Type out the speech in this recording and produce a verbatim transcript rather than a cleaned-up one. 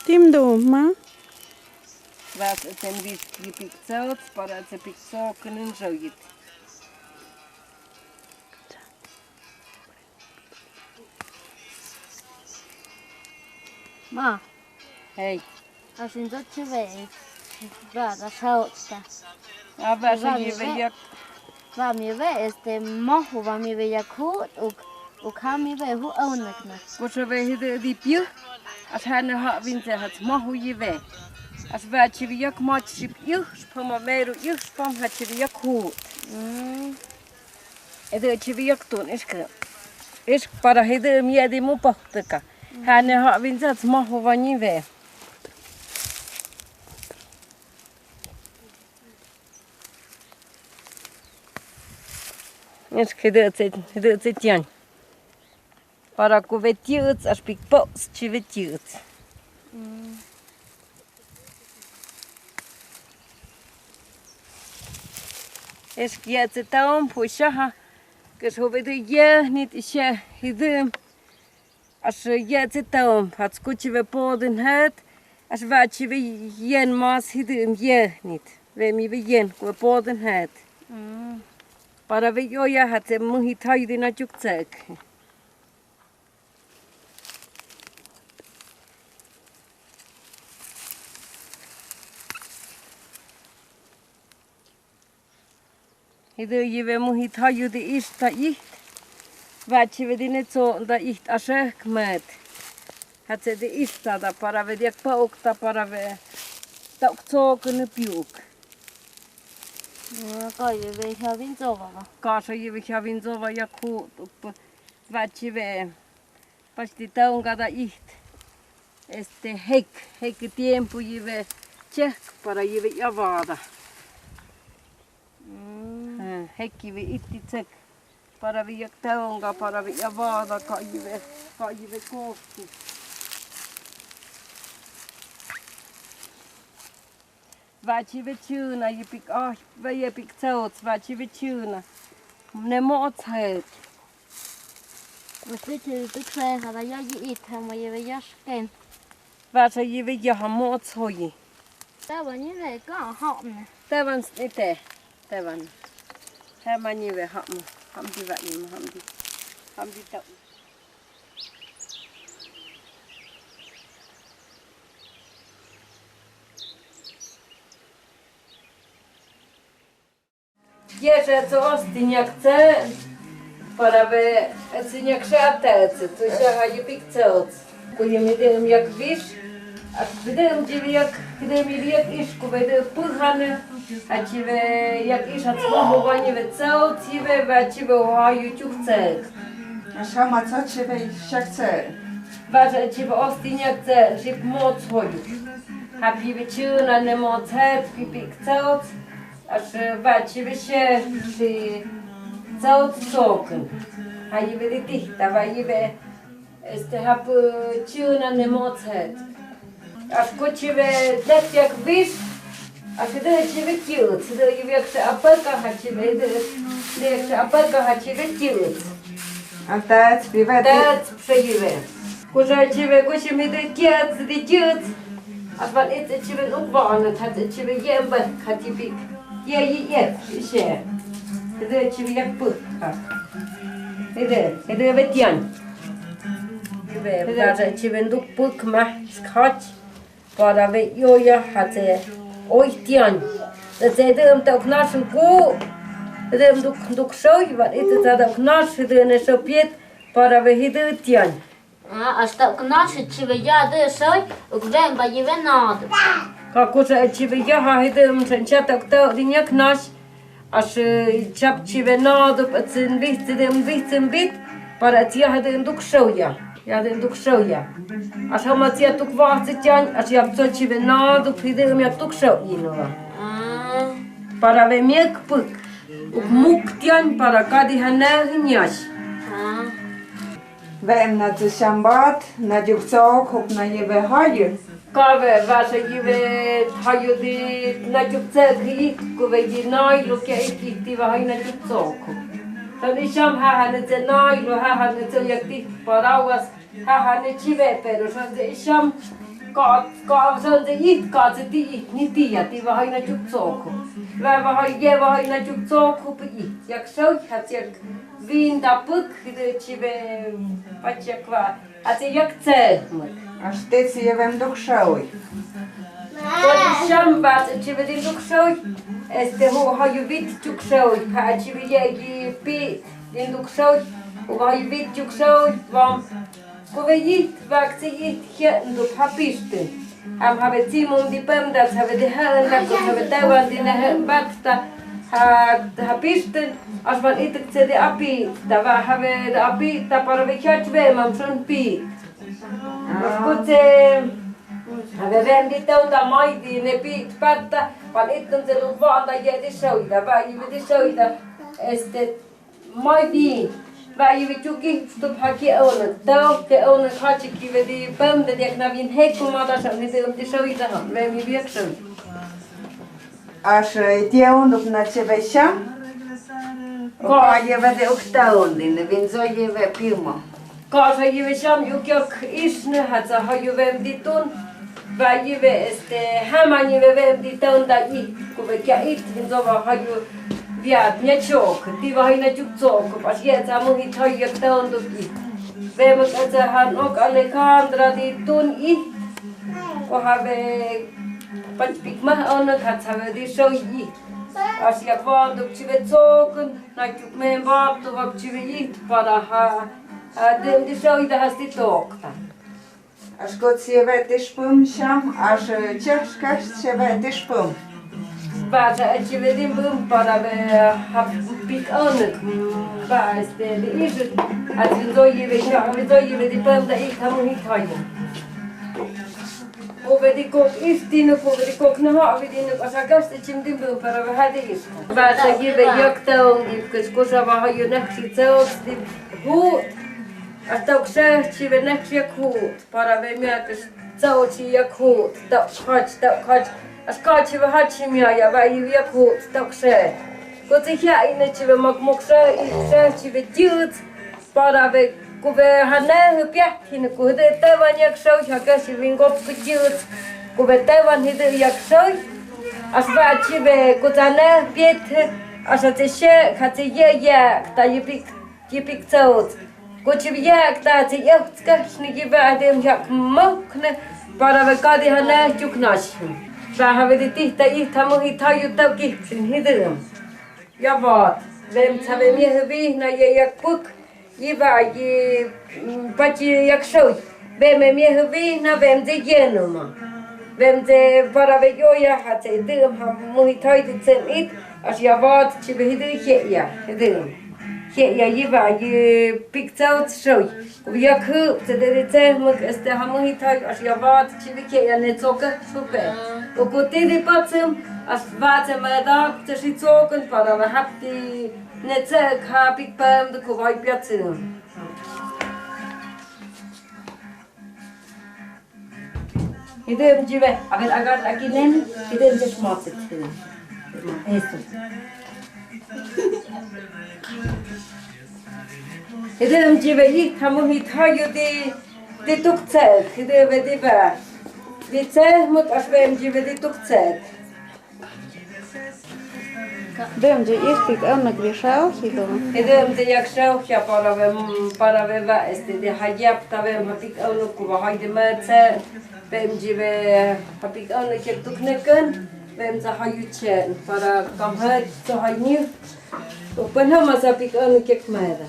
Timdo, ma. Vas, eh, ten vis ki piksots para se piksok kenen soyit. Ma. Hei. Asin to chive. Ba, ba, saota. A, ba, sa, mi ve, ve yak. Ba, mi ve, este, mohu, ba, mi ve yak hut, uk, uk ha, mi ve hu, aunakna. Ko sa ve hide di piu. As hane ha vin se hats mohu i ve. As ba chive yak moch sip iu, spom a meru iu, spom ha chive yak hut. Mm. Ede chive yak tun, iske. Iske para hide mi adi mu pok teka. Hane ha vin se hats mohu ba ni ve. Iske hide se, hide se tian. Para ko vetiuts, as pikpoks chive tiuts. Mm. Iske ya se taom, pui saha. Kes ho vede ya nit isha hidem. As ya se taom, hats ko chive poden het. As va chive yen mas hidem ya nit. Ve mi ve yen, ko poden het. Mm. Para ve yoya hats e muhi tai di na juk tsek. Hide i ve muhi tai di ista i. Va chive di ne tso da i ta sek met. Hats e di ista da para ve di ak pauk da para ve. Tauk tso kene piuk. Ka i ve havin tso va. Ka sa i ve havin tso va ya ku. Va chive. Pas di taunga da i. Este, hek, hek tiempo i ve chek para i ve yavada. Mm. Eh, hek i ve iti chek. Para ve yak taunga, para ve yavada, ka i ve, ka i ve koki. Va chive chuna, i pik, ah, va i pik tsaots, va chive chuna. Ne mo tshet. Mesti chive pik se, ha va ya i it, ha mo i ve ya sken. Va sa i ve ya ha mo tsoi. Ta va ni ve ka ha me. Ta van s-, ite, ta van. Ha ma ni ve ha mo, ha mo di va i mo, ha mo di, ha mo di ta. Yes, ets os tinyak tse, para ve, ets tinyak sa tats, tu sa ha i pik tsots. Ku i mi de em yak vis, at ve de em chive yak, de mi yak is ku ve de puhane, a chive yak is at mo ho va ni ve tsots, chive va chive ha i juk tsek. Asa ma tsots chive yak tsek. Va sa chive os tinyak tse, sip mo tsoi. Ha pi ve chuna ne mo tsek, pi pik tsots. As, eh, va chive se, si tsaots tsoken. Ha i ve di tihta, va i ve, este, hap, eh, chuna ne mo tshet. As ko chive tlek yak vis, as de chive kiuts, de i ve ak se apaka ha chive de, de ak se apaka ha chive kiuts. Ang tats, piva, tats, piva. Kusa chive, kusa mi de kiat, de kiat. Apan ite chive nuk ba ana tat chive yemba katipi. Ye, ye, ye, ishe. Ede chive yak puk. Ede, ede vetian. Ede chive nuk puk ma, scotch. Para ve yoya hate oitian. Te te de em tauk nas ku. Te de em duk, duk soi, va ite ta tauk nas, te de ne sopiet, para ve hide tian. A, as tauk nas, chive ya de soi, uk ven ba yive nado. Ka kusa chive ya ha hide em sen cha tauk tauk di nyak nas. As, eh, chap chive nado, pa tsin bit, tsin bit, tsin bit, para tia hade duk soya, ya de duk soya. As hama tia tuk va tsi tian, as ya tso chive nado, pide mi tuk so ino va. Ah. Para ve miek puk, uk muk tian, para kadi hana hinyas. Ah. Ve em na tsi sambat, na juk tsok, hop na yive hayu. Ka ve, va sa yive hayu di na juk tsok hi, ku ve yi nai lo ke i ki ti va hai na juk tsok. Sa di sam ha ha ne tse nai lo ha ha ne tse yak ti parawas, ha ha ne chive, pero sa di sam. Ka, ka, saan te it, ka te ti it, ni ti ia, ti vahaina tuk soko. Va, vahaia, vahaina tuk soko, pwe it. Yak sawi, hats yak vin ta puk, hide chive, pachak va. Hats yak te, mak. Aste si ia vem tuk sawi. Ko ti siam va, chive din tuk sawi. Este ho, ha yu vit tuk sawi. Ha chive ia ki pi, din tuk sawi. Ho ha yu vit tuk sawi, vam. Ko ve it, vak te it, hia, ndu ha pistin. Am have ti mum di pem dat, have di ha, nda ko have tevan di ne he bat ta, ha, ha pistin, as van itik te di api, ta va have di api, ta para ve hia chive mam son pi. Ko te, have vem di taon ta mai di ne pi, pat ta, van itik te di van ta ia di sawi, ta va ia di sawi, ta, este, mai di, va ia ve tuki, stup ha ki aona, tau, ki aona, ha chi ki ve di pem, de diak na vin he, kuma ta sa, ni te, di sawi ta ha, ve mi viak sawi. As, eh, ti aon, stup na chive siam. Ko. Ka ia ve di uk taon, di ne vin so ia ve pimo. Ka sa ia ve siam yu kiok isne, hats ha yu vem di tun. Va ia ve, este, ha ma ia ve vem di taon ta i. Ko ve kia it, hin so va ha yu viat nia chok. Ti vahaina tuk soko, pas ia ta mo hi ta ia taon tu i. Vem ka ta han ok Alejandra di tun i. Ko have pach pik mah aona ka ta ve di so i. As ia ko tu chive sokon. Na tuk me va tu vak chive i, para ha, ha, de, di sawi ta hasti tok ta. As ko chive di spum siam, as, eh, chas kas chive di spum. Va ta chive di bum para ve, ha, pik aona, mm, va, este, di isu, as di so ia ve, ha, di so ia ve di pem ta i, ha mo hi ta ia. Ko ve di kok istin, ko ve di kok na ha, ve di ne, as a kas te chim din bum para ve ha di is. Va ta ia ve yak taon, di kes ko sa va ha yu nak si tsaos di hu, as tok sa chive nak si yak hu, para ve mia kes tsaos si yak hu, tok hach, tok hach, as ka chive hach si mia ia va ia ve yak hu, tok sa. Ko te hia ine chive mak mok sa, i sa chive tiut, para ve ko ve ha ne he piak, hin ko de tevan yak sawi ha ka si vin gop ko tiut. Ko ve tevan hide yak sawi. As va chive ko ta ne piet, as a te se, ka te ia ia, ta ia pik, ia pik tsaos. Ko chive ia, ta te ia, ka sni ki va, de yak mok ne, para ve ka di ha ne, tuk na si. Va ha ve di ti, ta i, ta mo hi ta yu ta ki, sin hide. Ia vat, vem ta ve mie he vihna ia yak puk, i va i, mm, pachi yak sawi. Vem e mie he vihna, vem te ienuma. Vem te para ve ioia ha te dum ha mo hi ta i te tem it, as ia vat chive hide hie ia, hide. Hie ia i va i pik tsaos sawi. Ko ia ku, te te te, mo ke este ha mo hi ta i, as ia vat chive ke ia ne tsoka supe. O ko te te patsem, as vat te ma da, te si tsokon para ma hap ti ne tse ka pik pam te ko vai piatsem. Hidem chive, agar, agar, aki nen, hidem just mop it, hidem. Eso. Hidem chive i, ha mo hi ta yu di, di tuk tsek, hidem ve di va. Di tsek, mo as vem chive di tuk tsek. Vem chi i pik aonak di saohi to. Hidem te yak saohi ia para ve, para ve va, este, di ha iap ta vem ha pik aonak ko va hai di metse. Vem chive ha pik aonak kiek tuk neken. Vem sa ha yu chen para kam ha so ha niu. Ko pen ha ma sa pik aonak kiek mada.